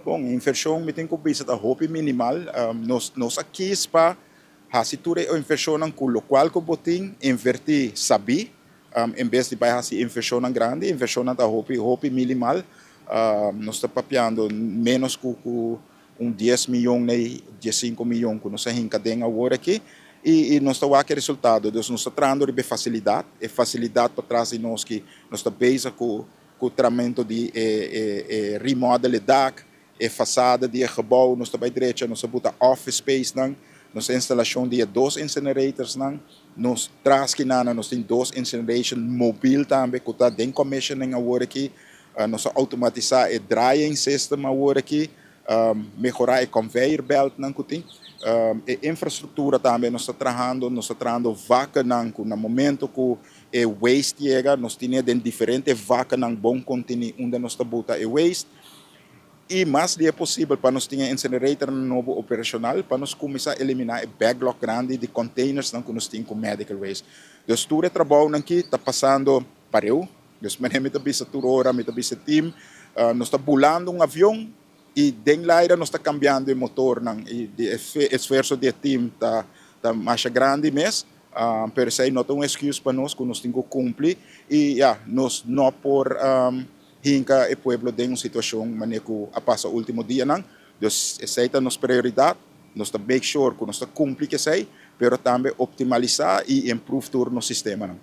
Bon, invershon mi tin ku bisa ta hopi minimal. Nos a kis pa hasi tur e invershonnan ku lokual ku bo tin, invertí sabí, en bes di bai hasi invershonnan grandi. Invershonnan ta hopi hopi minimal. Nos ta papiando ménos ku ku un 10 mion nei 15 mion ku nos a hinka den awor aki i nos ta wak e resultado. Dus nos ta trahando riba e fasilidat, e fasilidat patras di nos ku nos ta bezig ku tratamentu di e remodel e dak, e fasada di e gebouw, nos ta bai drecha, nos a buta office space nan, nos instalashon di e dos incinerators nan, nos tras kinan nos tin dos incineration mobil tambe ku ta den commissioning awor aki, nos a outomatisá e drying system awor aki, mehorá e conveyor belt nan ku tin. E infrastruktura tambe nos ta trahando vaknan ku na momento ku e waste yega, nos tin den diferente vaknan bon kontení unda nos ta buta e waste. I mas dia posibel pa nos tin incinerator nobo operashonal pa nos kuminsá eliminá e backlog grandi di containers nan ku nos tin ku medical waste. Dus tur e trabounan aki ta pasando pareu. Dus mi ta bisa tur ora, mi ta bisa team, nos ta bulando un avion i den laira nos ta kambiando e motornan i e esfuerso di team ta mas grandi mes. Pero esei no ta un excuse pa nos ku nos tin ku kumpli i ja, nos no por hinka e pueblo den un situashon manera ku a pasa último dianan. Dus esei ta nos prioridat, nos ta make sure ku nos ta kumpli ku esei, pero tambe optimalisá i improve tur nos sistemanan.